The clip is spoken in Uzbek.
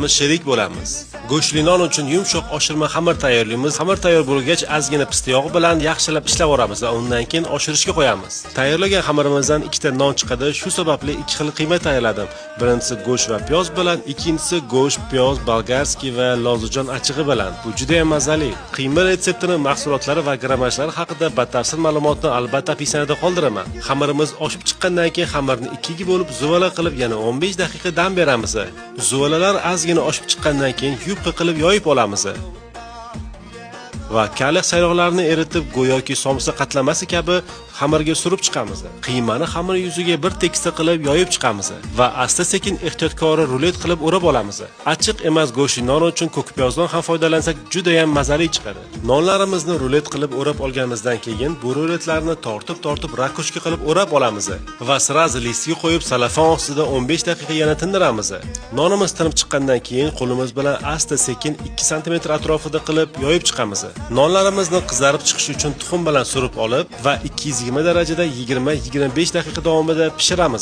Sherik bo'lamiz. Go'shtli non uchun yumshoq oshirma xamir tayyorlaymiz. Xamir tayyor bo'lgach, ozgina pista yog'i bilan yaxshilab ishlab olamiz va undan keyin oshirishga qo'yamiz. Tayyorlagan xamirimizdan ikkita non chiqadi. Shu sababli ikki xil qiyma tayyorladim. Birinchisi go'sht va piyoz bilan, ikkinchisi go'sht, piyoz, болгарский va lozijon achchig'i bilan. Bu juda ham mazali. Qiyma retseptini, mahsulotlari va grammajlari haqida batafsil ma'lumotni albatta описание da qoldiraman. Xamirimiz oshib chiqqandan keyin xamirni ikkiga bo'lib zuvala qilib yana 15 daqiqa dam beramiz. Zuvalalar ozgina oshib chiqqandan keyin yupqa qilib yoyib olamiz. Va kaliq sayroqlarni eritib, go'yoki somsa qatlamasi kabi xamirga surib chiqamiz. Qiymani xamir yuziga bir tekisda qilib yoyib chiqamiz va asta-sekin ehtiyotkori rulet qilib o'rab olamiz. Achchiq emas go'shtli non uchun ko'k piyozdan ham foydalansak juda ham mazali chiqadi. Nonlarimizni rulet qilib o'rab olganimizdan keyin bu ruletlarni tortib-tortib ракушка qilib o'rab olamiz va сразу listga qo'yib salafon ostida 15 daqiqa yana tindiramiz. Nonimiz tinib chiqqandan keyin qo'limiz bilan asta-sekin 2 sm atrofida qilib yoyib chiqamiz. Nonlarimizni qizarib chiqishi uchun tuxum bilan surib olib va 220 darajada 20-25 daqiqa davomida pishiramiz.